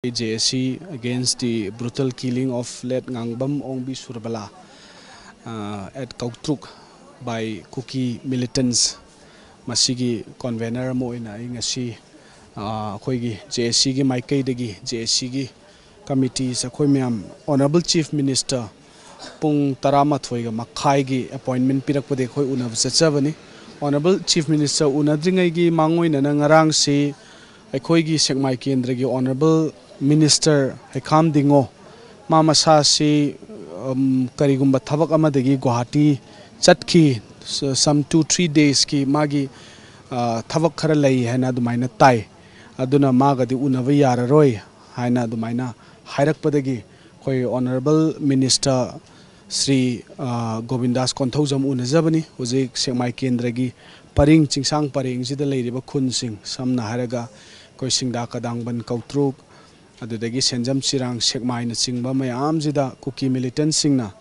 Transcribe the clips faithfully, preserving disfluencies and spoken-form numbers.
J A C against the brutal killing of late Ngangbam Ongbi Surbala, uh, at Kautruk by Kuki militants, ꯃꯁꯤꯒꯤ convener ꯑꯃ ꯑꯣꯏꯅ ꯑꯩ ꯉꯁꯤ, ꯑ, ꯑꯩꯈꯣꯏꯒꯤ J A Cꯒꯤ ꯃꯥꯏꯀꯩꯗꯒꯤ, J A Cꯒꯤ committees ꯑꯩꯈꯣꯏ ꯃꯌꯥꯝ Honourable Chief Minister ꯄꯨꯡ ꯇꯔꯥꯃꯥꯊꯣꯏꯒ ꯃꯈꯥꯏꯒꯤ appointment ꯄꯤꯔꯛꯄꯗꯒꯤ ꯑꯩꯈꯣꯏ ꯎꯅꯕ ꯆꯠꯆꯕꯅꯤ꯫ Honourable Chief Minister ꯎꯅꯗ꯭ꯔꯤꯉꯩꯒꯤ ꯃꯥꯡꯑꯣꯏꯅꯅ ꯉꯔꯥꯡꯁꯤ ꯑꯩꯈꯣꯏꯒꯤ ꯁꯦꯛꯃꯥꯏ ꯀꯦꯟꯗ꯭ꯔꯒꯤ Honourable Minister ꯍꯩꯈꯥꯝ ꯗꯤꯡꯉꯣ, ꯃꯥ ꯃꯁꯥꯁꯤ, ꯎꯝ, ꯀꯔꯤꯒꯨꯝꯕ ꯊꯕꯛ ꯑꯃꯗꯒꯤ ꯒꯨꯋꯥꯍꯥꯇꯤ ꯆꯠꯈꯤ, ꯁ-, some two three daysꯀꯤ ꯃꯥꯒꯤ, ꯑ, ꯊꯕꯛ ꯈꯔ ꯂꯩ ꯍꯥꯏꯅ ꯑꯗꯨꯃꯥꯏꯅ ꯇꯥꯏ꯫ ꯑꯗꯨꯅ ꯃꯥꯒꯗꯤ ꯎꯅꯕ ꯌꯥꯔꯔꯣꯏ ꯍꯥꯏꯅ ꯑꯗꯨꯃꯥꯏꯅ ꯍꯥꯏꯔꯛꯄꯗꯒꯤ ꯑꯩꯈꯣꯏ Honourable Minister ꯁ꯭ꯔꯤ, ꯑ, ꯒꯣꯕꯤꯟꯗꯥꯁ ꯀꯣꯟꯊꯧꯖꯝ ꯎꯅꯖꯕꯅꯤ꯫ ꯍꯧꯖꯤꯛ ꯁꯦꯛꯃꯥꯏ ꯀꯦꯟꯗ꯭ꯔꯒꯤ ꯄꯔꯤꯡ, ꯆꯤꯡꯁꯥꯡ ꯄꯔꯦꯡꯁꯤꯗ ꯂꯩꯔꯤꯕ ꯈꯨꯟꯁꯤꯡ, ꯁꯝꯅ ꯍꯥꯏꯔꯒ ꯑꯩꯈꯣꯏ ꯁꯤꯡꯗꯥ ꯀꯗꯥꯡꯕꯟ, ꯀꯧꯇ꯭ꯔꯨꯛ, ꯑꯗꯨꯗꯒꯤ ꯁꯦꯟꯖꯝ ꯆꯤꯔꯥꯡ, ꯁꯦꯛꯃꯥꯏꯅꯆꯤꯡꯕ ꯃꯌꯥꯝꯁꯤꯗ ꯀꯨꯀꯤ militantꯁꯤꯡꯅ,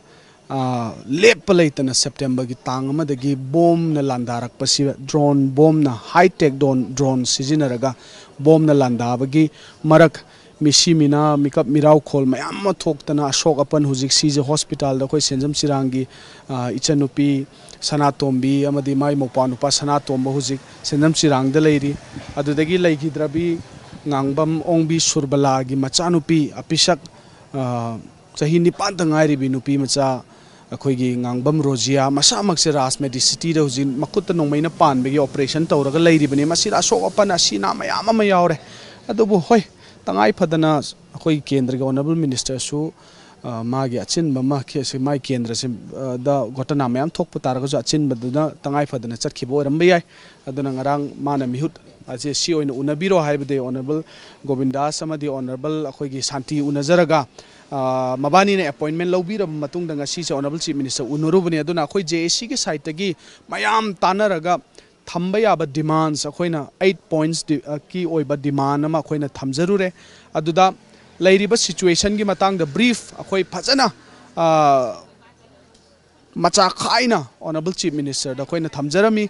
ꯑ, ꯂꯦꯞꯄ ꯂꯩꯇꯅ Septemberꯒꯤ ꯇꯥꯡ ꯑꯃꯗꯒꯤ ꯕꯣꯝꯅ ꯂꯥꯟꯗꯥꯔꯛꯄꯁꯤ, drone ꯕꯣꯝꯅ, high tech drone, drone ꯁꯤꯖꯤꯟꯅꯔꯒ ꯕꯣꯝꯅ ꯂꯥꯟꯗꯥꯕꯒꯤ ꯃꯔꯛ ꯃꯤꯁꯤ ꯃꯤꯅꯥ, ꯃꯤꯀꯞ ꯃꯤꯔꯥꯎꯈꯣꯜ ꯃꯌꯥꯝ ꯑꯃ ꯊꯣꯛꯇꯅ ꯑꯁꯣꯛ ꯑꯄꯟ ꯍꯧꯖꯤꯛ ꯁꯤꯁꯦ hospitalꯗ ꯑꯩꯈꯣꯏ ꯁꯦꯟꯖꯝ ꯆꯤꯔꯥꯡꯒꯤ, ꯑ, ꯏꯆꯟꯅꯨꯄꯤ ꯁꯅꯥꯇꯣꯝꯕꯤ ꯑꯃꯗꯤ ꯃꯥꯏ ꯃꯧꯄ꯭ꯋꯥ ꯅꯨꯄꯥ ꯁꯅꯥꯇꯣꯝꯕ ꯍꯧꯖꯤꯛ ꯁꯦꯟꯖꯝ ꯆꯤꯔꯥꯡꯗ ꯂꯩꯔꯤ꯫ ꯑꯗꯨꯗꯒꯤ ꯂꯩꯈꯤꯗ꯭ꯔꯕꯤ ꯉꯥꯡꯕꯝ ꯑꯣꯡꯕꯤ ꯁꯨꯔꯕꯂꯥꯒꯤ ꯃꯆꯥꯅꯨꯄꯤ ꯑꯄꯤꯁꯛ, ꯑ, ꯆꯍꯤ ꯅꯤꯄꯥꯟꯇ ꯉꯥꯏꯔꯤꯕꯤ ꯅꯨꯄꯤ ꯃꯆꯥ ꯑꯩꯈꯣꯏꯒꯤ ꯉꯥꯡꯕꯝ ꯔꯣꯖꯤꯌꯥ ꯃꯁꯥꯃꯛꯁꯦ ꯔꯥꯖ ꯃꯦꯗꯤꯁꯤꯇꯤꯗ ꯍꯧꯖꯤꯛ ꯃꯈꯨꯠꯇ ꯅꯣꯡꯃꯩꯅ ꯄꯥꯟꯕꯒꯤ operation ꯇꯧꯔꯒ ꯂꯩꯔꯤꯕꯅꯤ꯫ ꯃꯁꯤꯗ ꯑꯁꯣꯛ ꯑꯄꯟ ꯑꯁꯤ ꯑꯅꯥ ꯃꯌꯥꯝ ꯑꯃ ꯌꯥꯎꯔꯦ꯫ ꯑꯗꯨꯕꯨ ꯍꯣꯏ, ꯇꯉꯥꯏ ꯐꯗꯅ ꯑꯩꯈꯣꯏꯒꯤ ꯀꯦꯟꯗ꯭ꯔꯒꯤ Honourable Ministerꯁꯨ, ꯑ, ꯃꯥꯒꯤ ꯑꯆꯤꯟꯕ ꯑꯃ ꯈꯦ-, ꯁꯤ ꯃꯥꯒꯤ ꯀꯦꯟꯗ꯭ꯔꯁꯤ, ꯑ, ꯗ ꯘꯣꯇꯅꯥ ꯃꯌꯥꯝ ꯊꯣꯛꯄ ꯇꯥꯔꯒꯁꯨ ꯑꯆꯤꯟꯕꯗꯨꯅ ꯇꯉꯥꯏ ꯐꯗꯅ ꯆꯠꯈꯤꯕ ꯑꯣꯏꯔꯝꯕ ꯌꯥꯏ꯫ ꯑꯗꯨꯅ ꯉꯔꯥꯡ ꯃꯥꯅ ꯃꯤꯍꯨꯠ ꯑꯁꯦ ꯁꯤ ꯑꯣꯏꯅ ꯎꯅꯕꯤꯔꯣ ꯍꯥꯏꯕꯗꯤ Honourable ꯒꯣꯕꯤꯟꯗꯥꯁ ꯑꯃꯗꯤ Honourable ꯑꯩꯈꯣꯏꯒꯤ ꯁꯥꯟꯇꯤ ꯎꯅꯖꯔꯒ, ꯑ, ꯃꯕꯥꯅꯤꯅ appointment ꯂꯧꯕꯤꯔꯕ ꯃꯇꯨꯡꯗ ꯉꯁꯤꯁꯦ Honourable Chief Minister ꯎꯅꯔꯨꯕꯅꯤ꯫ ꯑꯗꯨꯅ ꯑꯩꯈꯣꯏ J A Cꯒꯤ sideꯇꯒꯤ ꯃꯌꯥꯝ ꯇꯥꯟꯅꯔꯒ ꯊꯝꯕ ꯌꯥꯕ demands ꯑꯩꯈꯣꯏꯅ eight points ꯗꯤ-, ꯑ, ꯀꯤ ꯑꯣꯏꯕ demand ꯑꯃ ꯑꯩꯈꯣꯏꯅ ꯊꯝꯖꯔꯨꯔꯦ꯫ ꯑꯗꯨꯗ ꯂꯩꯔꯤꯕ situationꯒꯤ ꯃꯇꯥꯡꯗ brief ꯑꯩꯈꯣꯏ ꯐꯖꯅ, ꯑ, ꯃꯆꯥ ꯈꯥꯏꯅ Honourable Chief Ministerꯗ ꯑꯩꯈꯣꯏꯅ ꯊꯝꯖꯔꯝꯃꯤ꯫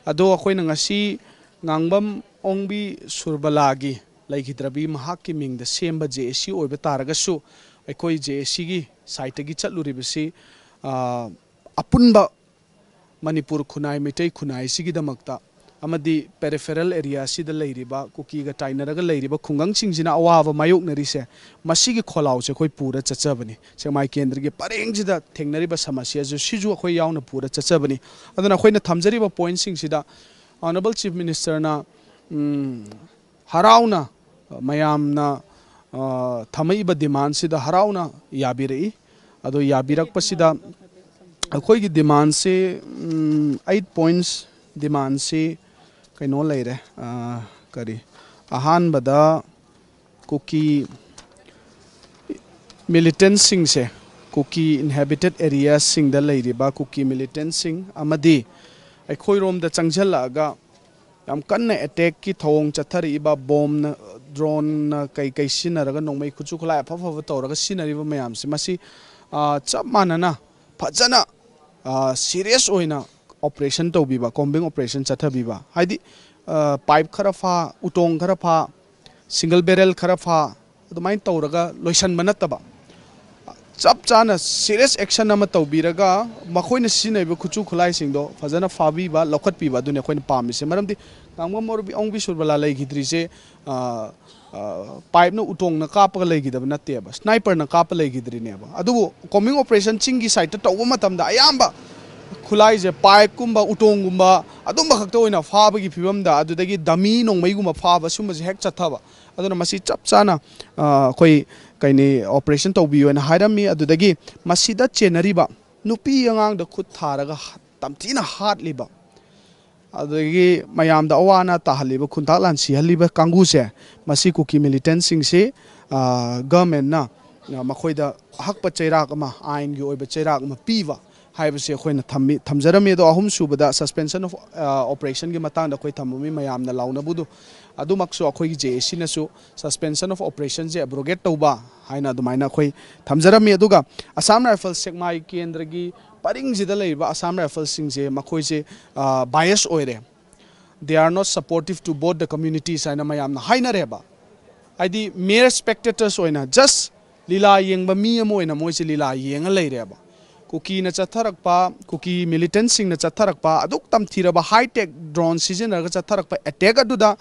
ꯑꯗꯣ ꯑꯩꯈꯣꯏꯅ ꯉꯁꯤ ꯉꯥꯡꯕꯝ ꯑꯣꯡꯕꯤ ꯁꯨꯔꯕꯂꯥꯒꯤ ꯂꯩꯈꯤꯗ꯭ꯔꯕꯤ ꯃꯍꯥꯛꯀꯤ ꯃꯤꯡꯗ ꯁꯦꯝꯕ ꯖꯦ ꯑꯦ ꯁꯤ ꯑꯣꯏꯕ ꯇꯥꯔꯒꯁꯨ, ꯑꯩꯈꯣꯏ ꯖꯦ ꯑꯦ ꯁꯤꯒꯤ ꯁꯥꯏꯠꯇꯒꯤ ꯆꯠꯂꯨꯔꯤꯕꯁꯤ, ꯑ, ꯑꯄꯨꯟꯕ ꯃꯅꯤꯄꯨꯔ ꯈꯨꯟꯅꯥꯏ, ꯃꯩꯇꯩ ꯈꯨꯟꯅꯥꯏꯁꯤꯒꯤꯗꯃꯛꯇ ꯑꯃꯗꯤ peripheral area ꯑꯁꯤꯗ ꯂꯩꯔꯤꯕ, ꯀꯨꯀꯤꯒ ꯇꯥꯏꯅꯔꯒ ꯂꯩꯔꯤꯕ ꯈꯨꯡꯒꯪꯁꯤꯡꯁꯤꯅ ꯑꯋꯥꯕ ꯃꯥꯌꯣꯛꯅꯔꯤꯁꯦ, ꯃꯁꯤꯒꯤ ꯈꯣꯜꯂꯥꯎꯁꯦ ꯑꯩꯈꯣꯏ ꯄꯨꯔ ꯆꯠꯆꯕꯅꯤ꯫ ꯁꯦꯛꯃꯥꯏ ꯀꯦꯟꯗ꯭ꯔꯒꯤ ꯄꯔꯦꯡꯁꯤꯗ ꯊꯦꯡꯅꯔꯤꯕ ꯁꯃꯁ꯭ꯌꯥꯁꯨ, ꯁꯤꯁꯨ ꯑꯩꯈꯣꯏ ꯌꯥꯎꯅ ꯄꯨꯔ ꯆꯠꯆꯕꯅꯤ꯫ ꯑꯗꯨꯅ ꯑꯩꯈꯣꯏꯅ ꯊꯝꯖꯔꯤꯕ ꯄꯣꯏꯟꯠꯁꯤꯡꯁꯤꯗ Honourable Chief Minister ꯅ, ꯎꯝ, ꯍꯔꯥꯎꯅ, ꯃꯌꯥꯝꯅ, ꯑ, ꯊꯝꯃꯛꯏꯕ ꯗꯤꯃꯥꯟꯁꯤꯗ ꯍꯔꯥꯎꯅ ꯌꯥꯕꯤꯔꯛꯏ꯫ ꯑꯗꯣ ꯌꯥꯕꯤꯔꯛꯄꯁꯤꯗ ꯑꯩꯈꯣꯏꯒꯤ ꯗꯤꯃꯥꯟꯁꯤ, ꯎꯝ, ꯑꯩꯠ ꯄꯣꯏꯟꯠꯁ ꯗꯤꯃꯥꯟꯁꯤ ꯀꯩꯅꯣ ꯂꯩꯔꯦ, ꯑ, ꯀꯔꯤ, ꯑꯍꯥꯟꯕꯗ ꯀꯨꯀꯤ ꯃꯤꯂꯤꯇꯦꯟꯠꯁꯤꯡꯁꯦ, ꯀꯨꯀꯤ ꯏꯟꯍꯦꯕꯤꯇꯦꯠ ꯑꯦꯔꯤꯌꯥꯁꯤꯡꯗ ꯂꯩꯔꯤꯕ ꯀꯨꯀꯤ ꯃꯤꯂꯤꯇꯦꯟꯠꯁꯤꯡ ꯑꯃꯗꯤ ꯑꯩꯈꯣꯏꯔꯣꯝꯗ ꯆꯪꯁꯤꯜꯂꯛꯑꯒ ꯌꯥꯝ ꯀꯟꯅ ꯑꯦꯇꯦꯛꯀꯤ ꯊꯧꯑꯣꯡ ꯆꯠꯊꯔꯛꯏꯕ, ꯕꯣꯝꯅ, ꯗ꯭ꯔꯣꯟꯅ ꯀꯩ ꯀꯩ ꯁꯤꯖꯤꯟꯅꯔꯒ, ꯅꯣꯡꯃꯩ ꯈꯨꯠꯁꯨ ꯈꯨꯠꯂꯥꯏ ꯑꯐ ꯑꯐꯕ ꯇꯧꯔꯒ ꯁꯤꯖꯤꯟꯅꯔꯤꯕ ꯃꯌꯥꯝꯁꯦ, ꯃꯁꯤ, ꯑ, ꯆꯞ ꯃꯥꯟꯅꯅ ꯐꯖꯅ, ꯑ, ꯁꯤꯔꯤꯌꯁ ꯑꯣꯏꯅ ꯑꯣꯄꯔꯦꯁꯟ ꯇꯧꯕꯤꯕ, ꯀꯣꯝꯕꯤꯡ ꯑꯣꯄꯔꯦꯁꯟ ꯆꯠꯊꯕꯤꯕ, ꯍꯥꯏꯗꯤ, ꯑ, ꯄꯥꯏꯞ ꯈꯔ ꯐꯥ, ꯎꯇꯣꯡ ꯈꯔ ꯐꯥ, ꯁꯤꯡꯒꯜ ꯕꯦꯔꯦꯜ ꯈꯔ ꯐꯥ, ꯑꯗꯨꯃꯥꯏꯅ ꯇꯧꯔꯒ ꯂꯣꯏꯁꯟꯕ ꯅꯠꯇꯕ, ꯆꯞ ꯆꯥꯅ ꯁꯤꯔꯤꯌꯁ ꯑꯦꯛꯁꯟ ꯑꯃ ꯇꯧꯕꯤꯔꯒ ꯃꯈꯣꯏꯅ ꯁꯤꯖꯤꯟꯅꯔꯤꯕ ꯈꯨꯠꯁꯨ ꯈꯨꯠꯂꯥꯏꯁꯤꯡꯗꯣ ꯐꯖꯅ ꯐꯥꯕꯤꯕ, ꯂꯧꯈꯠꯄꯤꯕ, ꯑꯗꯨꯅꯤ ꯑꯩꯈꯣꯏꯅ ꯄꯥꯝꯃꯤꯁꯦ꯫ ꯃꯔꯝꯗꯤ ꯉꯥꯡꯕꯝ ꯑꯣꯡꯕꯤ ꯁꯨꯔꯕꯂꯥ ꯂꯩꯈꯤꯗ꯭ꯔꯤꯁꯦ, ꯑ, ꯑ, ꯄꯥꯏꯞꯅ, ꯎꯇꯣꯡꯅ ꯀꯥꯞꯄꯒ ꯂꯩꯈꯤꯗꯕ ꯅꯠꯇꯦꯕ, ꯁ꯭ꯅꯥꯏꯄꯔꯅ ꯀꯥꯞꯄ ꯂꯩꯈꯤꯗ꯭ꯔꯤꯅꯦꯕ꯫ ꯑꯗꯨꯕꯨ ꯀꯣꯝꯕꯤꯡ ꯑꯣꯄꯔꯦꯁꯟ ꯆꯤꯡꯒꯤ ꯁꯥꯏꯠꯇ ꯇꯧꯕ ꯃꯇꯝꯗ ꯑꯌꯥꯝꯕ ꯈꯨꯠꯂꯥꯏꯁꯦ ꯄꯥꯏꯞꯀꯨꯝꯕ, ꯎꯇꯣꯡꯒꯨꯝꯕ, ꯑꯗꯨꯝꯕ ꯈꯛꯇ ꯑꯣꯏꯅ ꯐꯥꯕꯒꯤ ꯐꯤꯕꯝꯗ, ꯑꯗꯨꯗꯒꯤ ꯗꯃꯤ ꯅꯣꯡꯃꯩꯒꯨꯝꯕ ꯐꯥꯕ, ꯁꯨꯝꯕꯁꯦ ꯍꯦꯛ ꯆꯠꯊꯕ꯫ ꯑꯗꯨꯅ ꯃꯁꯤ ꯆꯞ ꯆꯥꯅ, ꯑ, ꯑꯩꯈꯣꯏ ꯀꯩꯅꯤ, ꯑꯣꯄꯔꯦꯁꯟ ꯇꯧꯕꯤꯌꯨ ꯍꯥꯏꯅ ꯍꯥꯏꯔꯝꯃꯤ꯫ ꯑꯗꯨꯗꯒꯤ ꯃꯁꯤꯗ ꯆꯦꯟꯅꯔꯤꯕ ꯅꯨꯄꯤ ꯑꯉꯥꯡꯗ ꯈꯨꯠ ꯊꯥꯔꯒ ꯇꯝꯊꯤꯅ ꯍꯥꯠꯂꯤꯕ, ꯑꯗꯨꯗꯒꯤ ꯃꯌꯥꯝꯗ ꯑꯋꯥ ꯑꯅꯥ ꯇꯥꯍꯜꯂꯤꯕ, ꯈꯨꯟꯇꯥꯛ ꯂꯥꯟ ꯁꯤꯍꯜꯂꯤꯕ ꯀꯥꯡꯕꯨꯁꯦ, ꯃꯁꯤ ꯀꯨꯀꯤ ꯃꯤꯂꯤꯇꯦꯟꯠꯁꯤꯡꯁꯤ, ꯑ, ꯒꯚꯔꯟꯃꯦꯟꯠꯅ, ꯑ, ꯃꯈꯣꯏꯗ ꯑꯍꯛꯄ ꯆꯩꯔꯥꯛ ꯑꯃ, ꯑꯥꯏꯟꯒꯤ ꯑꯣꯏꯕ ꯆꯩꯔꯥꯛ ꯑꯃ ꯄꯤꯕ ꯍꯥꯏꯕꯁꯤ ꯑꯩꯈꯣꯏꯅ ꯊꯝꯃꯤ, ꯊꯝꯖꯔꯝꯃꯤ꯫ ꯑꯗꯣ ꯑꯍꯨꯝꯁꯨꯕꯗ suspension of, ꯑ, operationꯒꯤ ꯃꯇꯥꯡꯗ ꯑꯩꯈꯣꯏ ꯊꯝꯃꯝꯃꯤ, ꯃꯌꯥꯝꯅ ꯂꯥꯎꯅꯕꯗꯨ, ꯑꯗꯨꯃꯛꯁꯨ ꯑꯩꯈꯣꯏꯒꯤ ꯖꯦ ꯑꯦ ꯁꯤꯅꯁꯨ suspension of operationꯁꯦ abrogate ꯇꯧꯕ ꯍꯥꯏꯅ ꯑꯗꯨꯃꯥꯏꯅ ꯑꯩꯈꯣꯏ ꯊꯝꯖꯔꯝꯃꯤ꯫ ꯑꯗꯨꯒ Assam Rifles ꯁꯦꯛꯃꯥꯏ ꯀꯦꯟꯗ꯭ꯔꯒꯤ ꯄꯔꯤꯡꯁꯤꯗ ꯂꯩꯔꯤꯕ Assam Riflesꯁꯤꯡꯁꯦ, ꯃꯈꯣꯏꯁꯦ, ꯑ, bias ꯑꯣꯏꯔꯦ, they are not supportive to both the communities ꯍꯥꯏꯅ ꯃꯌꯥꯝꯅ ꯍꯥꯏꯅꯔꯦꯕ꯫ ꯍꯥꯏꯗꯤ ꯃꯦꯌꯔ ꯁ꯭ꯄꯦꯛꯇꯦꯇꯔꯁ ꯑꯣꯏꯅ, ꯖꯁ ꯂꯤꯂꯥ ꯌꯦꯡꯕ ꯃꯤ ꯑꯃ ꯑꯣꯏꯅ ꯃꯣꯏꯁꯦ ꯂꯤꯂꯥ ꯌꯦꯡꯉ ꯂꯩꯔꯦꯕ꯫ ꯀꯨꯀꯤꯅ ꯆꯠꯊꯔꯛꯄ, ꯀꯨꯀꯤ ꯃꯤꯂꯤꯇꯦꯟꯁꯤꯡꯅ ꯆꯠꯊꯔꯛꯄ ꯑꯗꯨꯛ ꯇꯝꯊꯤꯔꯕ ꯍꯥꯏ ꯇꯦꯛ ꯗ꯭ꯔꯣꯟ ꯁꯤꯖꯤꯟꯅꯔꯒ ꯆꯠꯊꯔꯛꯄ ꯑꯦꯇꯦꯛ ꯑꯗꯨꯗ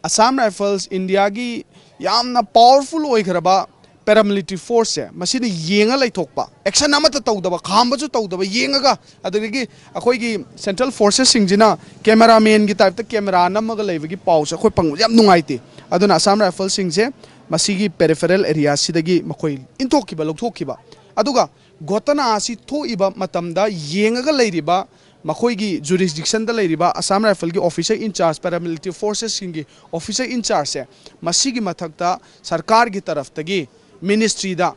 ꯑꯁꯥꯝ ꯔꯥꯏꯐꯜꯁ, ꯏꯟꯗꯤꯌꯥꯒꯤ ꯌꯥꯝꯅ ꯄꯥꯋꯔꯐꯨꯜ ꯑꯣꯏꯈ꯭ꯔꯕ ꯄꯦꯔꯥꯃꯤꯂꯤꯇꯔꯤ ꯐꯣꯔꯁꯁꯦ, ꯃꯁꯤꯅ ꯌꯦꯡꯉ ꯂꯩꯊꯣꯛꯄ, ꯑꯦꯛꯁꯟ ꯑꯃꯠꯇ ꯇꯧꯗꯕ, ꯈꯥꯝꯕꯁꯨ ꯇꯧꯗꯕ, ꯌꯦꯡꯉꯒ, ꯑꯗꯨꯗꯒꯤ ꯑꯩꯈꯣꯏꯒꯤ ꯁꯦꯟꯇ꯭ꯔꯦꯜ ꯐꯣꯔꯁꯦꯁꯁꯤꯡꯁꯤꯅ ꯀꯦꯃꯦꯔꯥꯃꯦꯟꯒꯤ ꯇꯥꯏꯞꯇ ꯀꯦꯃꯦꯔꯥ ꯅꯝꯃꯒ ꯂꯩꯕꯒꯤ ꯄꯥꯎꯁꯦ ꯑꯩꯈꯣꯏ ꯐꯪꯕꯁꯦ ꯌꯥꯝ ꯅꯨꯡꯉꯥꯏꯇꯦ꯫ ꯑꯗꯨꯅ ꯑꯁꯥꯝ ꯔꯥꯏꯐꯜꯁꯤꯡꯁꯦ ꯃꯁꯤꯒꯤ ꯄꯦꯔꯤꯐꯦꯔꯦꯜ ꯑꯦꯔꯤꯌꯥꯁꯤꯗꯒꯤ ꯃꯈꯣꯏ ꯏꯟꯊꯣꯛꯈꯤꯕ, ꯂꯧꯊꯣꯛꯈꯤꯕ, ꯑꯗꯨꯒ ꯘꯣꯇꯅꯥ ꯑꯁꯤ ꯊꯣꯛꯏꯕ ꯃꯇꯝꯗ ꯌꯦꯡꯉꯒ ꯂꯩꯔꯤꯕ ꯃꯈꯣꯏꯒꯤ ꯖꯨꯔꯤꯁꯗꯤꯛꯁꯟꯗ ꯂꯩꯔꯤꯕ ꯑꯁꯥꯝ ꯔꯥꯏꯐꯜꯒꯤ ꯑꯣꯐꯤꯁꯔ ꯏꯟꯆꯥꯔꯖ, ꯄꯦꯔꯥꯃꯤꯂꯤꯇꯔꯤ ꯐꯣꯔꯁꯦꯁꯁꯤꯡꯒꯤ ꯑꯣꯐꯤꯁꯔ ꯏꯟꯆꯥꯔꯖꯁꯦ ꯃꯁꯤꯒꯤ ꯃꯊꯛꯇ ꯁꯔꯀꯥꯔꯒꯤ ꯇꯔꯐꯇꯒꯤ ꯃꯤꯅꯤꯁꯇ꯭ꯔꯤꯗ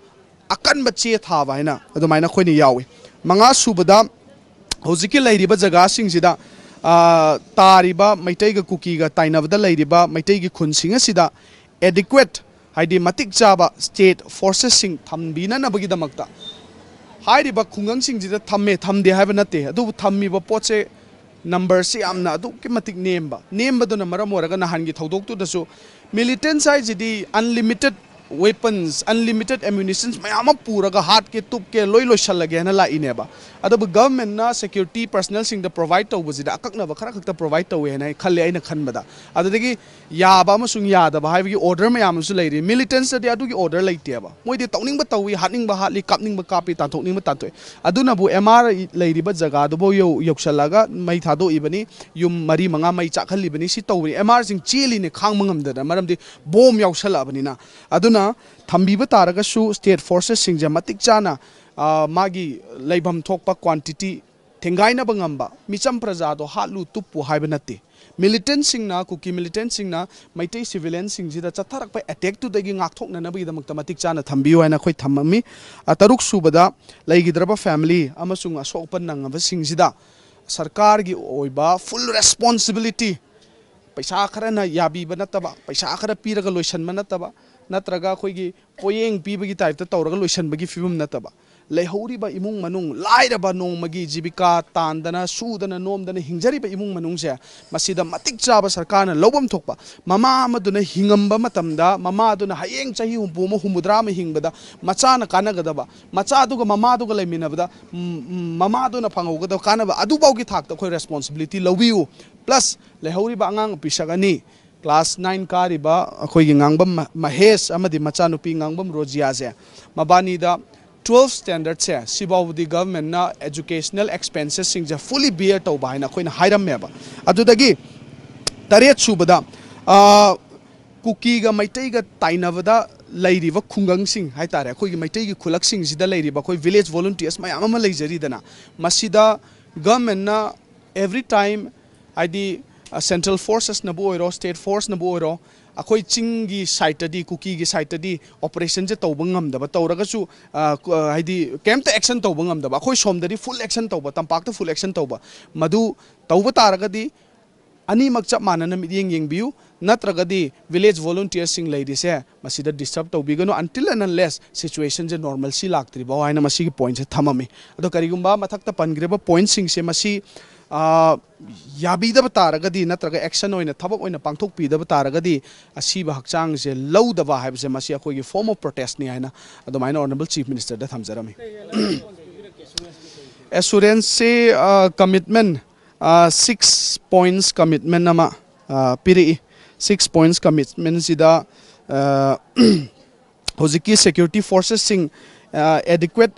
ꯑꯀꯟꯕ ꯆꯦ ꯊꯥꯕ ꯍꯥꯏꯅ ꯑꯗꯨꯃꯥꯏꯅ ꯑꯩꯈꯣꯏꯅ ꯌꯥꯎꯏ꯫ ꯃꯉꯥ ꯁꯨꯕꯗ, ꯍꯧꯖꯤꯛꯀꯤ ꯂꯩꯔꯤꯕ ꯖꯒꯥꯁꯤꯡꯁꯤꯗ, ꯑ, ꯇꯥꯔꯤꯕ ꯃꯩꯇꯩꯒ ꯀꯨꯀꯤꯒ ꯇꯥꯏꯅꯕꯗ ꯂꯩꯔꯤꯕ ꯃꯩꯇꯩꯒꯤ ꯈꯨꯟꯁꯤꯡ ꯑꯁꯤꯗ adequate, ꯍꯥꯏꯗꯤ ꯃꯇꯤꯛ ꯆꯥꯕ ꯁ꯭ꯇꯦꯠ ꯐꯣꯔꯁꯦꯁꯁꯤꯡ ꯊꯝꯕꯤꯅꯅꯕꯒꯤꯗꯃꯛꯇ ꯍꯥꯏꯔꯤꯕ ꯈꯨꯡꯒꯪꯁꯤꯡꯁꯤꯗ ꯊꯝꯃꯦ, ꯊꯝꯗꯦ ꯍꯥꯏꯕ ꯅꯠꯇꯦ, ꯑꯗꯨꯕꯨ ꯊꯝꯃꯤꯕ ꯄꯣꯠꯁꯦ ꯅꯝꯕꯔꯁꯤ ꯌꯥꯝꯅ ꯑꯗꯨꯛꯀꯤ ꯃꯇꯤꯛ ꯅꯦꯝꯕ, ꯅꯦꯝꯕꯗꯨꯅ ꯃꯔꯝ ꯑꯣꯏꯔꯒ ꯅꯍꯥꯟꯒꯤ ꯊꯧꯗꯣꯛꯇꯨꯗꯁꯨ ꯃꯤꯂꯤꯇꯦꯟꯁ ꯍꯥꯏꯁꯤꯗꯤ unlimited weapons, unlimited ammunitions ꯃꯌꯥꯝ ꯑꯃ ꯄꯨꯔꯒ ꯍꯥꯠꯀꯦ ꯇꯨꯞꯀꯦ ꯂꯣꯏ ꯂꯣꯏꯁꯜꯂꯒꯦ ꯍꯥꯏꯅ ꯂꯥꯛꯏꯅꯦꯕ꯫ ꯑꯗꯨꯕꯨ ꯒꯚꯔꯟꯃꯦꯟꯠꯅ ꯁꯦꯀ꯭ꯌꯨꯔꯤꯇꯤ ꯄꯔꯁꯅꯦꯜꯁꯤꯡꯗ ꯄ꯭ꯔꯣꯚꯥꯏꯗ ꯇꯧꯕꯁꯤꯗ ꯑꯀꯛꯅꯕ ꯈꯔ ꯈꯛꯇ ꯄ꯭ꯔꯣꯚꯥꯏꯗ ꯇꯧꯋꯦ ꯍꯥꯏꯅ ꯑꯩ ꯈꯜꯂꯦ, ꯑꯩꯅ ꯈꯟꯕꯗ꯫ ꯑꯗꯨꯗꯒꯤ ꯌꯥꯕ ꯑꯃꯁꯨꯡ ꯌꯥꯗꯕ ꯍꯥꯏꯕꯒꯤ ꯑꯣꯔꯗꯔ ꯃꯌꯥꯝ ꯑꯃꯁꯨ ꯂꯩꯔꯤ꯫ ꯃꯤꯂꯤꯇꯦꯟꯁꯇꯗꯤ ꯑꯗꯨꯒꯤ ꯑꯣꯔꯗꯔ ꯂꯩꯇꯦꯕ꯫ ꯃꯣꯏꯗꯤ ꯇꯧꯅꯤꯡꯕ ꯇꯧꯏ, ꯍꯥꯠꯅꯤꯡꯕ ꯍꯥꯠꯂꯤ, ꯀꯥꯞꯅꯤꯡꯕ ꯀꯥꯞꯄꯤ, ꯇꯥꯟꯊꯣꯛꯅꯤꯡꯕ ꯇꯥꯟꯊꯣꯛꯏ꯫ ꯑꯗꯨꯅꯕꯨ ꯑꯦꯝ ꯑꯥꯔ ꯂꯩꯔꯤꯕ ꯖꯒꯥꯗꯨꯐꯥꯎ ꯌꯧ-, ꯌꯧꯁꯜꯂꯒ ꯃꯩ ꯊꯥꯗꯣꯛꯏꯕꯅꯤ, ꯌꯨꯝ ꯃꯔꯤ ꯃꯉꯥ ꯃꯩ ꯆꯥꯛꯍꯜꯂꯤꯕꯅꯤ, ꯁꯤ ꯇꯧꯔꯤ꯫ ꯑꯦꯝ ꯑꯥꯔꯁꯤꯡ ꯆꯦꯜꯂꯤꯅꯦ ꯈꯥꯡꯕ ꯉꯝꯗꯗꯅ, ꯃꯔꯝꯗꯤ ꯕꯣꯝ ꯌꯥꯎꯁꯜꯂꯛꯑꯕꯅꯤꯅ꯫ ꯑꯗꯨꯅ ꯊꯝꯕꯤꯕ ꯇꯥꯔꯒꯁꯨ ꯁ꯭ꯇꯦꯠ ꯐꯣꯔꯁꯦꯁꯁꯤꯡꯁꯦ ꯃꯇꯤꯛ ꯆꯥꯅ, ꯑ, ꯃꯥꯒꯤ ꯂꯩꯐꯝ ꯊꯣꯛꯄ ꯀ꯭ꯋꯥꯟꯇꯤꯇꯤ ꯊꯦꯡꯒꯥꯏꯅꯕ ꯉꯝꯕ, ꯃꯤꯆꯝ ꯄ꯭ꯔꯖꯥꯗꯣ ꯍꯥꯠꯂꯨ ꯇꯨꯞꯄꯨ ꯍꯥꯏꯕ ꯅꯠꯇꯦ꯫ ꯃꯤꯂꯤꯇꯦꯟꯁꯤꯡꯅ, ꯀꯨꯀꯤ ꯃꯤꯂꯤꯇꯦꯟꯁꯤꯡꯅ ꯃꯩꯇꯩ ꯁꯤꯚꯤꯂꯤꯌꯟꯁꯤꯡꯁꯤꯗ ꯆꯠꯊꯔꯛꯄ ꯑꯦꯇꯦꯛꯇꯨꯗꯒꯤ ꯉꯥꯛꯊꯣꯛꯅꯅꯕꯒꯤꯗꯃꯛꯇ ꯃꯇꯤꯛ ꯆꯥꯅ ꯊꯝꯕꯤꯌꯨ ꯍꯥꯏꯅ ꯑꯩꯈꯣꯏ ꯊꯝꯃꯝꯃꯤ꯫ ꯑ, ꯇꯔꯨꯛ ꯁꯨꯕꯗ, ꯂꯩꯈꯤꯗ꯭ꯔꯕ ꯐꯦꯃꯤꯂꯤ ꯑꯃꯁꯨꯡ ꯑꯁꯣꯛ ꯑꯄꯟ ꯅꯪꯉꯕꯁꯤꯡꯁꯤꯗ ꯁꯔꯀꯥꯔꯒꯤ ꯑꯣꯏꯕ ꯐꯨꯜ ꯔꯦꯁꯄꯣꯟꯁꯤꯕꯤꯂꯤꯇꯤ, ꯄꯩꯁꯥ ꯈꯔꯅ ꯌꯥꯕꯤꯕ ꯅꯠꯇꯕ, ꯄꯩꯁꯥ ꯈꯔ ꯄꯤꯔꯒ ꯂꯣꯏꯁꯤꯟꯕ ꯅꯠꯇꯕ, ꯅꯠꯇ꯭ꯔꯒ ꯑꯩꯈꯣꯏꯒꯤ ꯄꯣꯌꯦꯡ ꯄꯤꯕꯒꯤ ꯇꯥꯏꯞꯇ ꯇꯧꯔꯒ ꯂꯣꯏꯁꯤꯟꯕꯒꯤ ꯐꯤꯕꯝ ꯅꯠꯇꯕ, ꯂꯩꯍꯧꯔꯤꯕ ꯏꯃꯨꯡ ꯃꯅꯨꯡ, ꯂꯥꯏꯔꯕ, ꯅꯣꯡꯃꯒꯤ ꯖꯤꯕꯤꯀꯥ ꯇꯥꯟꯗꯅ, ꯁꯨꯗꯅ, ꯅꯣꯝꯗꯅ ꯍꯤꯡꯖꯔꯤꯕ ꯏꯃꯨꯡ ꯃꯅꯨꯡꯁꯦ, ꯃꯁꯤꯗ ꯃꯇꯤꯛ ꯆꯥꯕ ꯁꯔꯀꯥꯔꯅ ꯂꯧꯐꯝ ꯊꯣꯛꯄ, ꯃꯃꯥ ꯑꯃꯗꯨꯅ ꯍꯤꯡꯉꯝꯕ ꯃꯇꯝꯗ, ꯃꯃꯥꯗꯨꯅ ꯍꯌꯦꯡ ꯆꯍꯤ ꯍꯨꯝꯐꯨ ꯑꯃ, ꯍꯨꯝꯐꯨꯇꯔꯥ ꯑꯃ ꯍꯤꯡꯕꯗ ꯃꯆꯥꯅ ꯀꯥꯟꯅꯒꯗꯕ, ꯃꯆꯥꯗꯨꯒ ꯃꯃꯥꯗꯨꯒ ꯂꯩꯃꯤꯟꯅꯕꯗ, ꯎꯝ, ꯎꯝ, ꯃꯃꯥꯗꯨꯅ ꯐꯪꯍꯧꯒꯗꯕ ꯀꯥꯟꯅꯕ, ꯑꯗꯨꯐꯥꯎꯒꯤ ꯊꯥꯛꯇ ꯑꯩꯈꯣꯏ ꯔꯦꯁꯄꯣꯟꯁꯤꯕꯤꯂꯤꯇꯤ ꯂꯧꯕꯤꯌꯨ꯫ ꯄ꯭ꯂꯁ ꯂꯩꯍꯧꯔꯤꯕ ꯑꯉꯥꯡ ꯄꯤꯁꯛ ꯑꯅꯤ, ꯀ꯭ꯂꯥꯁ ꯅꯥꯏꯟ ꯀꯥꯔꯤꯕ ꯑꯩꯈꯣꯏꯒꯤ ꯉꯥꯡꯕꯝ ꯃ-, ꯃꯍꯦꯁ ꯑꯃꯗꯤ ꯃꯆꯥꯅꯨꯄꯤ ꯉꯥꯡꯕꯝ ꯔꯣꯖꯤꯌꯥꯁꯦ, ꯃꯕꯥꯅꯤꯗ ꯇꯨꯋꯦꯜꯐ ꯁ꯭ꯇꯦꯟꯗꯔꯠꯁꯦ ꯁꯤꯐꯥꯎꯕꯗꯤ ꯒꯚꯔꯟꯃꯦꯟꯠꯅ ꯑꯦꯖꯨꯀꯦꯁꯅꯦꯜ ꯑꯦꯛꯁꯄꯦꯟꯁꯦꯁꯁꯤꯡꯁꯦ ꯐꯨꯜꯂꯤ ꯕꯤꯌꯔ ꯇꯧꯕ ꯍꯥꯏꯅ ꯑꯩꯈꯣꯏꯅ ꯍꯥꯏꯔꯝꯃꯦꯕ꯫ ꯑꯗꯨꯗꯒꯤ ꯇꯔꯦꯠ ꯁꯨꯕꯗ, ꯑ, ꯀꯨꯀꯤꯒ ꯃꯩꯇꯩꯒ ꯇꯥꯏꯅꯕꯗ ꯂꯩꯔꯤꯕ ꯈꯨꯡꯒꯪꯁꯤꯡ ꯍꯥꯏꯇꯥꯔꯦ, ꯑꯩꯈꯣꯏꯒꯤ ꯃꯩꯇꯩꯒꯤ ꯈꯨꯜꯂꯛꯁꯤꯡꯁꯤꯗ ꯂꯩꯔꯤꯕ ꯑꯩꯈꯣꯏ ꯚꯤꯂꯦꯖ ꯚꯣꯂꯨꯟꯇꯤꯌꯔꯁ ꯃꯌꯥꯝ ꯑꯃ ꯂꯩꯖꯔꯤꯗꯅ, ꯃꯁꯤꯗ ꯒꯚꯔꯟꯃꯦꯟꯠꯅ ꯑꯦꯚ꯭ꯔꯤ ꯇꯥꯏꯝ, ꯍꯥꯏꯗꯤ, ꯑ, ꯁꯦꯟꯇ꯭ꯔꯦꯜ ꯐꯣꯔꯁꯦꯁꯅꯕꯨ ꯑꯣꯏꯔꯣ, ꯁ꯭ꯇꯦꯠ ꯐꯣꯔꯁꯅꯕꯨ ꯑꯣꯏꯔꯣ, ꯑꯩꯈꯣꯏ ꯆꯤꯡꯒꯤ ꯁꯥꯏꯠꯇꯗꯤ, ꯀꯨꯀꯤꯒꯤ ꯁꯥꯏꯠꯇꯗꯤ ꯑꯣꯄꯔꯦꯁꯟꯁꯦ ꯇꯧꯕ ꯉꯝꯗꯕ, ꯇꯧꯔꯒꯁꯨ, ꯑ, ꯀ-, ꯑ, ꯍꯥꯏꯗꯤ, ꯀꯩꯝꯇ ꯑꯦꯛꯁꯟ ꯇꯧꯕ ꯉꯝꯗꯕ, ꯑꯩꯈꯣꯏ ꯁꯣꯝꯗꯗꯤ ꯐꯨꯜ ꯑꯦꯛꯁꯟ ꯇꯧꯕ, ꯇꯝꯄꯥꯛꯇ ꯐꯨꯜ ꯑꯦꯛꯁꯟ ꯇꯧꯕ, ꯃꯗꯨ ꯇꯧꯕ ꯇꯥꯔꯒꯗꯤ ꯑꯅꯤꯃꯛ ꯆꯞ ꯃꯥꯟꯅꯅ ꯃꯤꯠꯌꯦꯡ ꯌꯦꯡꯕꯤꯌꯨ, ꯅꯠꯇ꯭ꯔꯒꯗꯤ ꯚꯤꯂꯦꯖ ꯚꯣꯂꯨꯟꯇꯤꯌꯔꯁꯤꯡ ꯂꯩꯔꯤꯁꯦ ꯃꯁꯤꯗ ꯗꯤꯁꯇꯔꯕ ꯇꯧꯕꯤꯒꯅꯨ, until and unless ꯁꯤꯆꯨꯋꯦꯁꯟꯁꯦ ꯅꯣꯔꯃꯦꯜꯁꯤ ꯂꯥꯛꯇ꯭ꯔꯤꯐꯥꯎ ꯍꯥꯏꯅ ꯃꯁꯤꯒꯤ ꯄꯣꯏꯟꯠꯁꯦ ꯊꯝꯃꯝꯃꯤ꯫ ꯑꯗꯣ ꯀꯔꯤꯒꯨꯝꯕ ꯃꯊꯛꯇ ꯄꯟꯈ꯭ꯔꯤꯕ ꯄꯣꯏꯟꯠꯁꯤꯡꯁꯦ ꯃꯁꯤ, ꯑ, ꯌꯥꯕꯤꯗꯕ ꯇꯥꯔꯒꯗꯤ, ꯅꯠꯇ꯭ꯔꯒ ꯑꯦꯛꯁꯟ ꯑꯣꯏꯅ, ꯊꯕꯛ ꯑꯣꯏꯅ ꯄꯥꯡꯊꯣꯛꯄꯤꯗꯕ ꯇꯥꯔꯒꯗꯤ, ꯑꯁꯤꯕ ꯍꯛꯆꯥꯡꯁꯦ ꯂꯧꯗꯕ ꯍꯥꯏꯕꯁꯦ ꯃꯁꯤ ꯑꯩꯈꯣꯏꯒꯤ ꯐꯣꯔꯝ ꯑꯣꯐ ꯄ꯭ꯔꯣꯇꯦꯁꯅꯤ ꯍꯥꯏꯅ ꯑꯗꯨꯃꯥꯏꯅ ꯑꯣꯅꯔꯦꯕꯜ ꯆꯤꯐ ꯃꯤꯅꯤꯁꯇꯔꯗ ꯊꯝꯖꯔꯝꯃꯤ꯫ ꯑꯦꯁꯨꯔꯦꯟꯁꯁꯤ, ꯑ, ꯀꯃꯤꯠꯃꯦꯟ, ꯑ, ꯁꯤꯛꯁ ꯄꯣꯏꯟꯠꯁ ꯀꯃꯤꯠꯃꯦꯟ ꯑꯃ, ꯑ, ꯄꯤꯔꯛꯏ꯫ ꯁꯤꯛꯁ ꯄꯣꯏꯟꯠꯁ ꯀꯃꯤꯠꯃꯦꯟꯁꯤꯗ, ꯑ, ꯍꯧꯖꯤꯛꯀꯤ ꯁꯦꯀ꯭ꯌꯨꯔꯤꯇꯤ ꯐꯣꯔꯁꯦꯁꯁꯤꯡ, ꯑ, adequate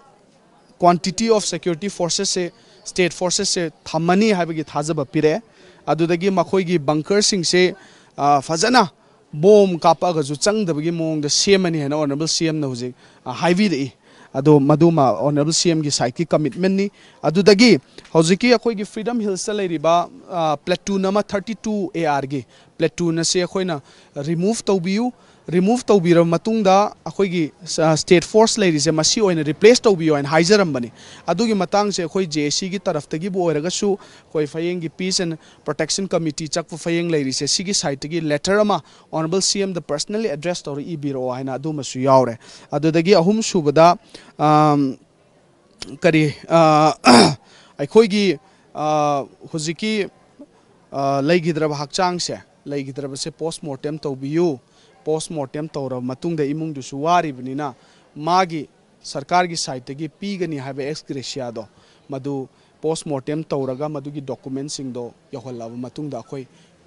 quantity of security forcesꯁꯦ, ꯁ꯭ꯇꯦꯠ ꯐꯣꯔꯁꯦꯁꯁꯦ ꯊꯝꯃꯅꯤ ꯍꯥꯏꯕꯒꯤ ꯊꯥꯖꯕ ꯄꯤꯔꯛꯑꯦ꯫ ꯑꯗꯨꯗꯒꯤ ꯃꯈꯣꯏꯒꯤ ꯕꯪꯀꯔꯁꯤꯡꯁꯦ, ꯑ, ꯐꯖꯅ ꯕꯣꯝ ꯀꯥꯞꯄꯛꯑꯒꯁꯨ ꯆꯪꯗꯕꯒꯤ ꯃꯑꯣꯡꯗ ꯁꯦꯝꯃꯅꯤ ꯍꯥꯏꯅ ꯑꯣꯅꯔꯦꯕꯜ ꯁꯤ ꯑꯦꯝꯅ ꯍꯧꯖꯤꯛ, ꯑ, ꯍꯥꯏꯕꯤꯔꯛꯏ꯫ ꯑꯗꯣ ꯃꯗꯨꯃ ꯑꯣꯅꯔꯦꯕꯜ ꯁꯤ ꯑꯦꯝꯒꯤ ꯁꯥꯏꯠꯀꯤ ꯀꯃꯤꯠꯃꯦꯟꯅꯤ꯫ ꯑꯗꯨꯗꯒꯤ ꯍꯧꯖꯤꯛꯀꯤ ꯑꯩꯈꯣꯏꯒꯤ ꯐ꯭ꯔꯤꯗꯝ ꯍꯤꯜꯁꯇ ꯂꯩꯔꯤꯕ, ꯑ, ꯄ꯭ꯂꯦꯇꯨꯟ ꯑꯃ, ꯊꯥꯔꯇꯤ ꯇꯨ ꯑꯦ ꯑꯥꯔꯒꯤ ꯄ꯭ꯂꯦꯇꯨꯟ ꯑꯁꯤ ꯑꯩꯈꯣꯏꯅ ꯔꯤꯃꯨꯚ ꯇꯧꯕꯤꯌꯨ꯫ ꯔꯤꯃꯨꯚ ꯇꯧꯕꯤꯔꯕ ꯃꯇꯨꯡꯗ ꯑꯩꯈꯣꯏꯒꯤ, ꯑ, ꯁ꯭ꯇꯦꯠ ꯐꯣꯔꯁ ꯂꯩꯔꯤꯁꯦ ꯃꯁꯤ ꯑꯣꯏꯅ ꯔꯤꯄ꯭ꯂꯦꯁ ꯇꯧꯕꯤꯌꯨ ꯍꯥꯏꯅ ꯍꯥꯏꯖꯔꯝꯕꯅꯤ꯫ ꯑꯗꯨꯒꯤ ꯃꯇꯥꯡꯁꯦ ꯑꯩꯈꯣꯏ ꯖꯦ ꯑꯦ ꯁꯤꯒꯤ ꯇꯔꯐꯇꯒꯤꯕꯨ ꯑꯣꯏꯔꯒꯁꯨ, ꯑꯩꯈꯣꯏ ꯐꯌꯦꯡꯒꯤ ꯄꯤꯁ ꯑꯦꯟ ꯄ꯭ꯔꯣꯇꯦꯛꯁꯟ ꯀꯃꯤꯇꯤ ꯆꯠꯄ ꯐꯌꯦꯡ ꯂꯩꯔꯤꯁꯦ, ꯁꯤꯒꯤ ꯁꯥꯏꯠꯇꯒꯤ ꯂꯦꯇꯔ ꯑꯃ ꯑꯣꯅꯔꯦꯕꯜ ꯁꯤ ꯑꯦꯝꯗ ꯄꯔꯁꯅꯦꯜꯂꯤ ꯑꯦꯗ꯭ꯔꯦꯁ ꯇꯧꯔ ꯏꯕꯤꯔꯛꯑꯣ ꯍꯥꯏꯅ ꯑꯗꯨꯃꯁꯨ ꯌꯥꯎꯔꯦ꯫ ꯑꯗꯨꯗꯒꯤ ꯑꯍꯨꯝ ꯁꯨꯕꯗ, ꯑꯝ, ꯀꯔꯤ, ꯑ, ꯑꯩꯈꯣꯏꯒꯤ, ꯑ, ꯍꯧꯖꯤꯛꯀꯤ, ꯑ, ꯂꯩꯈꯤꯗ꯭ꯔꯕ ꯍꯛꯆꯥꯡꯁꯦ, ꯂꯩꯈꯤꯗ꯭ꯔꯕꯁꯦ post mortem ꯇꯧꯕꯤꯌꯨ꯫ Post mortem ꯇꯧꯔꯕ ꯃꯇꯨꯡꯗ ꯏꯃꯨꯡꯗꯨꯁꯨ ꯋꯥꯔꯤꯕꯅꯤꯅ, ꯃꯥꯒꯤ ꯁꯔꯀꯥꯔꯒꯤ ꯁꯥꯏꯠꯇꯒꯤ ꯄꯤꯒꯅꯤ ꯍꯥꯏꯕ ex gratia ꯗꯣ, ꯃꯗꯨ post mortem ꯇꯧꯔꯒ ꯃꯗꯨꯒꯤ document ꯁꯤꯡꯗꯣ ꯌꯧꯍꯜꯂꯕ ꯃꯇꯨꯡꯗ ꯑꯩꯈꯣꯏ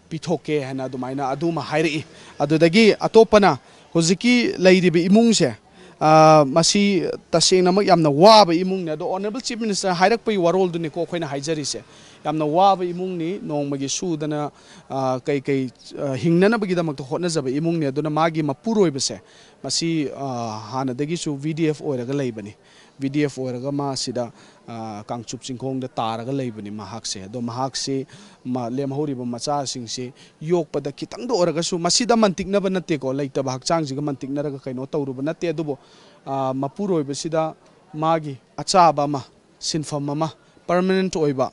ꯄꯤꯊꯣꯛꯀꯦ ꯍꯥꯏꯅ ꯑꯗꯨꯃꯥꯏꯅ ꯑꯗꯨꯃ ꯍꯥꯏꯔꯛꯏ꯫ ꯑꯗꯨꯗꯒꯤ ꯑꯇꯣꯞꯄꯅ, ꯍꯧꯖꯤꯛꯀꯤ ꯂꯩꯔꯤꯕ ꯏꯃꯨꯡꯁꯦ, ꯑ, ꯃꯁꯤ ꯇꯁꯦꯡꯅꯃꯛ ꯌꯥꯝꯅ ꯋꯥꯕ ꯏꯃꯨꯡꯅꯤ꯫ ꯑꯗꯣ Honourable Chief Minister ꯍꯥꯏꯔꯛꯄꯒꯤ ꯋꯥꯔꯣꯜꯗꯨꯅꯤꯀꯣ ꯑꯩꯈꯣꯏꯅ ꯍꯥꯏꯖꯔꯤꯁꯦ꯫ ꯌꯥꯝꯅ ꯋꯥꯕ ꯏꯃꯨꯡꯅꯤ, ꯅꯣꯡꯃꯒꯤ ꯁꯨꯗꯅ, ꯑ, ꯀꯩ ꯀꯩ, ꯑ, ꯍꯤꯡꯅꯅꯕꯒꯤꯗꯃꯛꯇ ꯍꯣꯠꯅꯖꯕ ꯏꯃꯨꯡꯅꯤ꯫ ꯑꯗꯨꯅ ꯃꯥꯒꯤ ꯃꯄꯨꯔꯣꯏꯕꯁꯦ, ꯃꯁꯤ, ꯑ, ꯍꯥꯟꯅꯗꯒꯤꯁꯨ V D F ꯑꯣꯏꯔꯒ ꯂꯩꯕꯅꯤ꯫ V D F ꯑꯣꯏꯔꯒ ꯃꯥ ꯁꯤꯗ, ꯑ, ꯀꯥꯡꯆꯨꯞ ꯆꯤꯡꯈꯣꯡꯗ ꯇꯥꯔꯒ ꯂꯩꯕꯅꯤ ꯃꯍꯥꯛꯁꯦ꯫ ꯑꯗꯣ ꯃꯍꯥꯛꯁꯤ ꯃ-, ꯂꯦꯝꯍꯧꯔꯤꯕ ꯃꯆꯥꯁꯤꯡꯁꯤ ꯌꯣꯛꯄꯗ ꯈꯤꯇꯪꯗ ꯑꯣꯏꯔꯒꯁꯨ, ꯃꯁꯤꯗ ꯃꯟꯇꯤꯛꯅꯕ ꯅꯠꯇꯦꯀꯣ, ꯂꯩꯇꯕ ꯍꯛꯆꯥꯡꯁꯤꯒ ꯃꯟꯇꯤꯛꯅꯔꯒ ꯀꯩꯅꯣ ꯇꯧꯔꯨꯕ ꯅꯠꯇꯦ, ꯑꯗꯨꯕꯨ, ꯑ, ꯃꯄꯨꯔꯣꯏꯕꯁꯤꯗ ꯃꯥꯒꯤ ꯑꯆꯥꯕ ꯑꯃ, ꯁꯤꯟꯐꯝ ꯑꯃ, permanent ꯑꯣꯏꯕ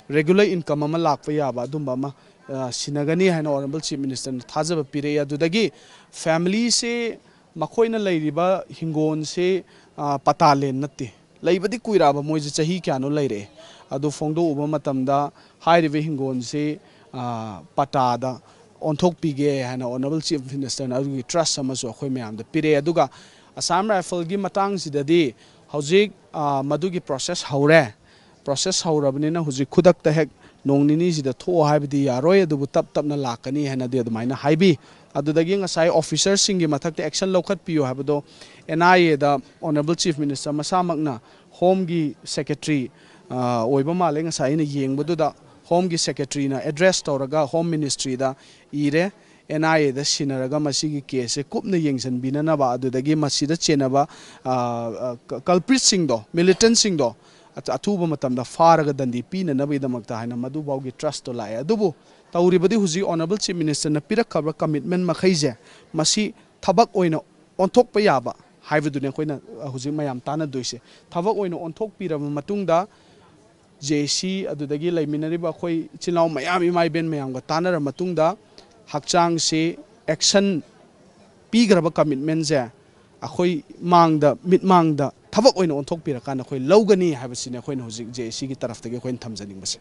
regular income ꯑꯃ ꯂꯥꯛꯄ ꯌꯥꯕ ꯑꯗꯨꯝꯕ ꯑꯃ, ꯑ, ꯁꯤꯟꯅꯒꯅꯤ ꯍꯥꯏꯅ Honourable Chief Minister ꯅ ꯊꯥꯖꯕ ꯄꯤꯔꯛꯏ꯫ ꯑꯗꯨꯗꯒꯤ family ꯁꯤ, ꯃꯈꯣꯏꯅ ꯂꯩꯔꯤꯕ ꯍꯤꯡꯒꯣꯜꯁꯤ, ꯑ, ꯄꯇꯥ land ꯅꯠꯇꯦ, ꯂꯩꯕꯗꯤ ꯀꯨꯏꯔꯛꯑꯕ, ꯃꯣꯏꯁꯦ ꯆꯍꯤ ꯀꯌꯥꯅꯣ ꯂꯩꯔꯛꯑꯦ꯫ ꯑꯗꯨ ꯐꯣꯡꯗꯣꯛꯎꯕ ꯃꯇꯝꯗ ꯍꯥꯏꯔꯤꯕ ꯍꯤꯡꯒꯣꯜꯁꯤ, ꯑ, ꯄꯇꯥꯗ ꯑꯣꯟꯊꯣꯛꯄꯤꯒꯦ ꯍꯥꯏꯅ Honourable Chief Minister ꯅ ꯑꯗꯨꯒꯤ trust ꯑꯃꯁꯨ ꯑꯩꯈꯣꯏ ꯃꯌꯥꯝꯗ ꯄꯤꯔꯛꯑꯦ꯫ ꯑꯗꯨꯒ Assam Rifle ꯒꯤ ꯃꯇꯥꯡꯁꯤꯗꯗꯤ ꯍꯧꯖꯤꯛ, ꯑ, ꯃꯗꯨꯒꯤ process ꯍꯧꯔꯦ꯫ Process ꯍꯧꯔꯕꯅꯤꯅ ꯍꯧꯖꯤꯛ ꯈꯨꯗꯛꯇ ꯍꯦꯛ ꯅꯣꯡ ꯅꯤꯅꯤꯁꯤꯗ ꯊꯣꯛꯑꯣ ꯍꯥꯏꯕꯗꯤ ꯌꯥꯔꯣꯏ, ꯑꯗꯨꯕꯨ ꯇꯞ ꯇꯞꯅ ꯂꯥꯛꯀꯅꯤ ꯍꯥꯏꯅꯗꯤ ꯑꯗꯨꯃꯥꯏꯅ ꯍꯥꯏꯕꯤ꯫ ꯑꯗꯨꯗꯒꯤ ꯉꯁꯥꯏ officer ꯁꯤꯡꯒꯤ ꯃꯊꯛꯇ action ꯂꯧꯈꯠꯄꯤꯌꯨ ꯍꯥꯏꯕꯗꯣ N I A the Honourable Chief Minister ꯃꯁꯥꯃꯛꯅ Home ꯒꯤ Secretary, ꯑ, ꯑꯣꯏꯕ ꯃꯥꯜꯂꯦ, ꯉꯁꯥꯏ ꯑꯩꯅ ꯌꯦꯡꯕꯗꯨꯗ Home ꯒꯤ Secretary ꯅ address ꯇꯧꯔꯒ Home Ministry the ꯏꯔꯦ꯫ N I A ꯗ ꯁꯤꯟꯅꯔꯒ ꯃꯁꯤꯒꯤ case ꯁꯦ ꯀꯨꯞꯅ ꯌꯦꯡꯁꯤꯟꯕꯤꯅꯅꯕ, ꯑꯗꯨꯗꯒꯤ ꯃꯁꯤꯗ ꯆꯦꯟꯅꯕ, ꯑ, ꯑ, ꯀ-, culprit ꯁꯤꯡꯗꯣ, militant ꯁꯤꯡꯗꯣ, ꯑꯊ-, ꯑꯊꯨꯕ ꯃꯇꯝꯗ ꯐꯥꯔꯒ ꯗꯟꯗꯤ ꯄꯤꯅꯅꯕꯒꯤꯗꯃꯛꯇ ꯍꯥꯏꯅ ꯃꯗꯨꯐꯥꯎꯒꯤ trust ꯇꯣ ꯂꯥꯛꯑꯦ꯫ ꯑꯗꯨꯕꯨ ꯇꯧꯔꯤꯕꯗꯤ ꯍꯧꯖꯤꯛ Honourable Chief Minister ꯅ ꯄꯤꯔꯛꯈ꯭ꯔꯕ commitment ꯃꯈꯩꯁꯦ, ꯃꯁꯤ ꯊꯕꯛ ꯑꯣꯏꯅ ꯑꯣꯟꯊꯣꯛꯄ ꯌꯥꯕ ꯍꯥꯏꯕꯗꯨꯅꯤ ꯑꯩꯈꯣꯏꯅ, ꯑ, ꯍꯧꯖꯤꯛ ꯃꯌꯥꯝ ꯇꯥꯟꯅꯗꯣꯏꯁꯦ꯫ ꯊꯕꯛ ꯑꯣꯏꯅ ꯑꯣꯟꯊꯣꯛꯄꯤꯔꯕ ꯃꯇꯨꯡꯗ, J C, ꯑꯗꯨꯗꯒꯤ ꯂꯩꯃꯤꯟꯅꯔꯤꯕ ꯑꯩꯈꯣꯏ ꯏꯆꯤꯜ ꯏꯅꯥꯎ ꯃꯌꯥꯝ, ꯏꯃꯥ ꯏꯕꯦꯟ ꯃꯌꯥꯝꯒ ꯇꯥꯟꯅꯔ ꯃꯇꯨꯡꯗ, ꯍꯛꯆꯥꯡꯁꯤ action ꯄꯤꯈ꯭ꯔꯕ commitment ꯁꯦ ꯑꯩꯈꯣꯏ ꯃꯥꯡꯗ, ꯃꯤꯠꯃꯥꯡꯗ ꯊꯕꯛ ꯑꯣꯏꯅ ꯑꯣꯟꯊꯣꯛꯄꯤꯔꯀꯥꯟꯗ ꯑꯩꯈꯣꯏ ꯂꯧꯒꯅꯤ ꯍꯥꯏꯕꯁꯤꯅꯤ ꯑꯩꯈꯣꯏꯅ ꯍꯧꯖꯤꯛ ꯖꯦ ꯑꯦ ꯁꯤꯒꯤ ꯇꯔꯐꯇꯒꯤ ꯑꯩꯈꯣꯏꯅ ꯊꯝꯖꯅꯤꯡꯕꯁꯦ꯫